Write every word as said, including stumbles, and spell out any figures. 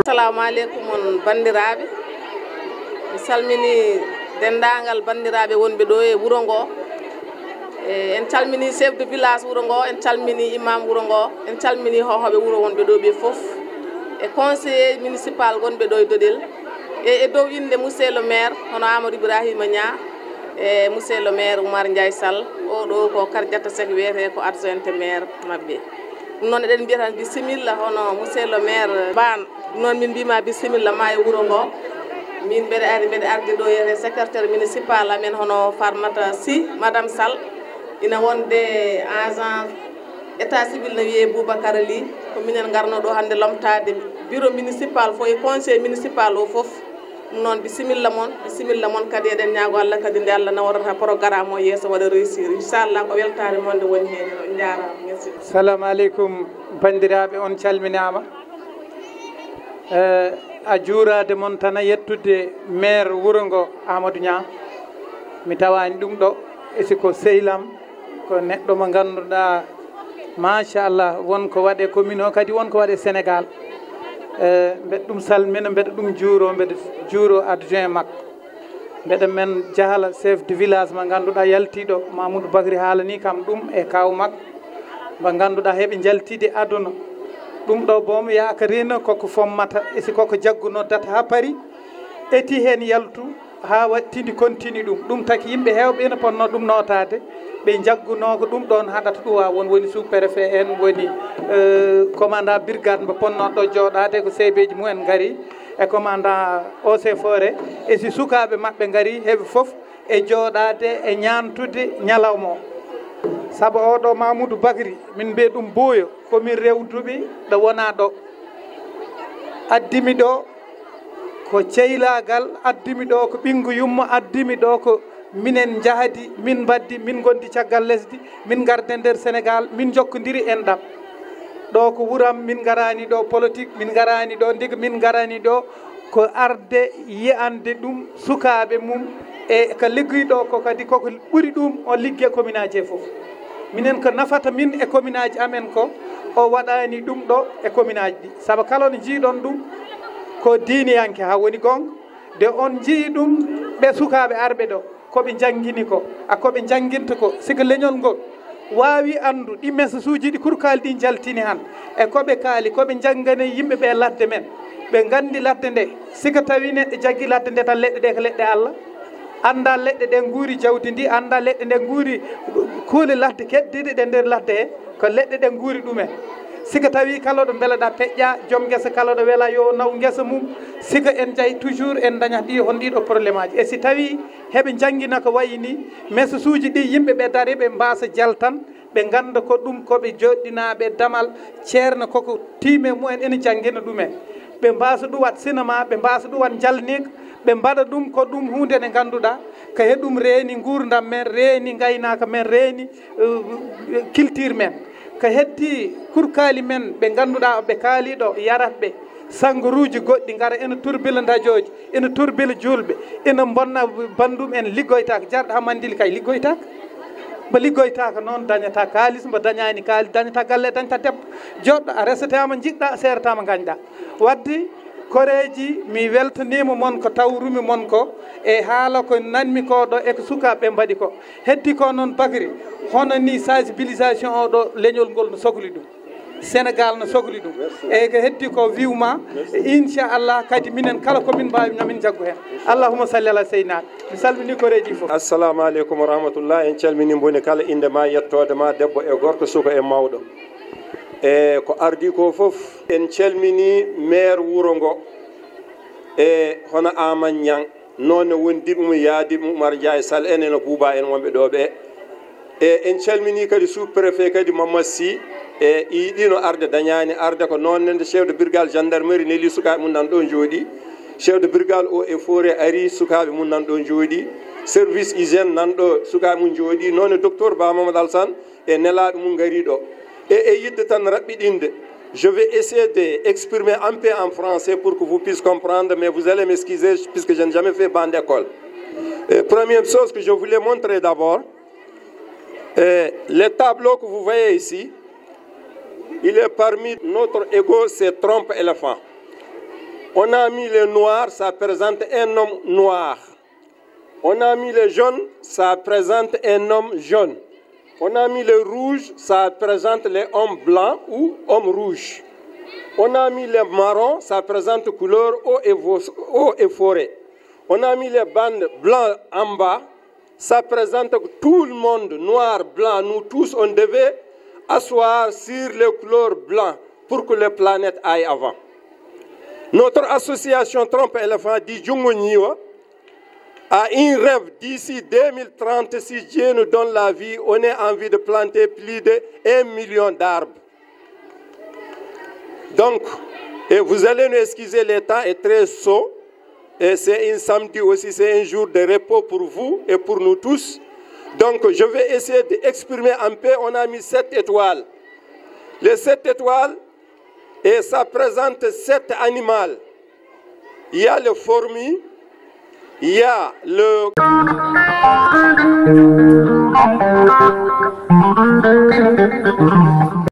Assalamu aleykum on banndiraaɓe. Mi salmini denndaangal banndiraaɓe wonɓe ɗo e wuro ngo. E, en calmini chef de village wuro ngo, en calmini imam wuro ngo, en calmini hohoɓe wuro wonɓe ɗo ɓe fof. E conseiller municipal gonɓe ɗo e Doɗel. E, e dow innde monsieur le maire, hono Amadou Ibrahima Niang, e monsieur le maire Oumar Ndiaye Sall, oɗo ko Kardiata Seck wiyete ko adjointe maire maɓɓe. Ɗum noon eɗen mbiya tan bisimilla hono monsieur le maire Ban. Ɗum noon min mbima bisimilla ma e wuro ngo. Min mbeɗa ari, mbeɗa arde ɗo e secrétaire municipal amen hono Farmata Sy, Madame Sall. Ina wonde agent état civil no wiyee Boubacar Ly. Ko minen ngarno ɗo hannde lomtaade bureau municipal fof e conseil municipal o fof. Ɗum noon, bisimilla mon, bisimilla mon kadi. Eɗen ñaago Allah kadi nde Allah naworata programme o yeeso, waɗa réussir. Inchallah, ko weltaare mon nde woni heen. On njaaraama. Merci. Salamu aleykum, banndiraaɓe, on calminaama. Eh, a juuraade mon tan, a yettude maire wuro ngo, Amadou Niang. Mi tawaani ɗum ɗo, e si ko sehil am, ko neɗɗo mo ngannduɗaa, machallah, won ko waɗe commune o, kadi won ko waɗe Sénégal. Eh, mbeɗa ɗum salmina, mbeɗa ɗum juuro, mbeɗa juuro adjoint makko. Mbeɗa men jahala chef de village mo ngannduɗaa yaltiiɗo, Mamoudou Bakri haalani kam ɗum e kaaw makko, mo ngannduɗaa heɓe njaltiide aduna. Ɗum ɗo boom yaaka reena koko fommata, e si koko jaggu noddata haa Paris, eti heen yaltu, haa wattindi kontini ɗum. Ɗum taki yimɓe heewɓe ina ponno ɗum nootaade, ɓe njaggunoo ko ɗum ɗoon haɗata ɗum. Wa won woni sous préfet en, woni, eh, commandant brigade mbo ponno ɗo jooɗaade, ko seebeeji mumen ngari, e commandant eaux et forêts, e si sukaaɓe maɓɓe ngari, heɓe fof e jooɗaade e ñaantude ñalawma o. Sabu oɗo Mamoudou Bakri, min mbiya ɗum Booyo, ko min rewduɓe ɗo wonaa ɗo. Addimi ɗo ko ceylaagal, addimi ɗo ko ɓinngu yumma, addimi ɗo ko minen njahdi, min mbaddi, min ngondi caggal lesdi, min ngarde nder Sénégal, min njokkondiri enɗam. Ɗo ko wuram, min ngaraani ɗo politique, min ngaraani ɗo ndiga, min ngaraani ɗo ko arde yi'ande ɗum sukaaɓe mum, e ka liggoyi ɗo ko kadi koko ɓuri ɗum o ligge commune aji he fof. Minen ko nafata min e commune aji amen ko o waɗaani ɗum ɗo e commune aji ɗi. Sabu kala no njiiɗon ɗum ko diiniyanke haa woni goonga, de on njii ɗum ɓe sukaaɓe arɓe ɗo. Ko ɓe njanngini ko, a ko ɓe njannginta ko, siko leñol ngol waawi anndu ɗi message uji ɗi kurkaali ɗi njaltini han, e ko ɓe kaali, ko ɓe njanngani yimɓe ɓe ladde men, ɓe nganndi ladde nde. Siko tawi neɗɗo jaggi ladde nde tan, leɗɗe ɗe ko leɗɗe Allah, annda leɗɗe ɗe nguuri jawdi ndi, annda leɗɗe nde nguuri kuule ladde keddiɗe ɗe nder ladde he, ko leɗɗe ɗe nguuri ɗumen. Siko tawi kala ɗo mbelaɗa peƴƴa, joom ngesa kala ɗo wela yo naw ngesa mum, siko en njahi toujours en dañat ɗi hon ɗiɗo problème aji. E si tawi heɓe njanngina ko wayi ni, message uji ɗi yimɓe ɓe dari ɓe mbaasa jaltan, ɓe ngannda ko ɗum ko ɓe joɗɗinaaɓe damal ceerno koko tiime mumen ene janngina ɗumen. Ɓe mbaasa ɗum waɗ cinéma, ɓe mbaasa ɗum waɗ njalniika, ɓe mbaɗa ɗum ko ɗum huunde nde ngannduɗaa ko he ɗum reeni nguurndam men, reeni ngaynaaka men, reeni, eh, culture men. Ko heddi kurkaali men ɓe ngannduɗaa ɓe kaali ɗo yarat ɓe. Sanngoruuji goɗɗi ngara ina turbila ndajooji, ina turbila juulɓe, ina mbonna banndum en liggoytaako. Jarɗo haa Mandili kay liggoytaako. Mbo liggoytaako noon dañata kaalis, mbo dañaani kaalis dañata galle, dañata debbo. Joɗɗo a resataama njiɗɗa, a seerataama ngañɗa. Wadde koreeji mi weltaniima mon ko tawrumi mon ko e haala ko nanmi ko ɗo e ko sukaaɓe ɓe mbaɗi ko. Heddi ko noon Bakri, hono ni sensibilisation o ɗo leñol ngol no sokli ɗum. Sénégal no sokli ɗum. Merci. Eyyi, ko heddi ko wiwma. Merci. Inchallah kadi minen kala ko min mbaawi, na min njaggu heen. Allahumma salli ala seydina. Mi salmini koreeji fof. Assalamu aleykum wa rahmatullah. En calmini moni kala innde ma, yettoode ma, debbo e gorko, suka e mawɗo. E ko ardi ko fof, en calmini maire wuro ngo. E hono Aman Ñang. Noon ne wondiiɓe mum, yaadiiɓe mum, Oumar Ndiaye Sall en, eno Bouba en wonɓe ɗo ɓe. E en calminii kadi sous-préfet kadi, Mamadou Sy, e yiɗiino arde, dañaani arde. Ko noon ne nde chef de brigade gendarmerie nelii sukaaɓe mum nan ɗo njooɗii. Chef de brigade eaux et forêts arii, sukaaɓe mum nan ɗo njooɗii. Service hygiène nan ɗo, sukaaɓe mum njooɗii. Noon ne docteur Ba Mamadou Alassane e nelaaɓe mum ngarii ɗo. E, e yiɗde tan raɓɓiɗinde, je vais essayer de exprimer un peu en français pour que vous puissiez comprendre, mais vous allez m'excuser puisque je n'ai jamais fait banc d'école. Euh, première chose que je voulais montrer d'abord, euh, les tableaux que vous voyez ici, Il est parmi notre ego, c'est Trompe Éléphant. On a mis les noirs, ça présente un homme noir. On a mis les jaunes, ça présente un homme jaune. On a mis les rouges, ça présente les hommes blancs ou hommes rouges. On a mis les marrons, ça présente couleur eau et, vos- eau et forêt. On a mis les bandes blancs en bas, ça présente que tout le monde, noir, blanc, nous tous, on devait asseoir sur les couleurs blancs pour que les planètes aillent avant. Notre association Trompe Éléphant dit Jungo Nyiwa a un rêve d'ici deux mille trente, si Dieu nous donne la vie, on a envie de planter plus de un million d'arbres. Donc, et vous allez nous excuser, le temps est très chaud. Et c'est un samedi aussi, c'est un jour de repos pour vous et pour nous tous. Donc, je vais essayer d'exprimer en paix. On a mis sept étoiles. Les sept étoiles, et ça présente sept animaux. Il y a le fourmi, il y a le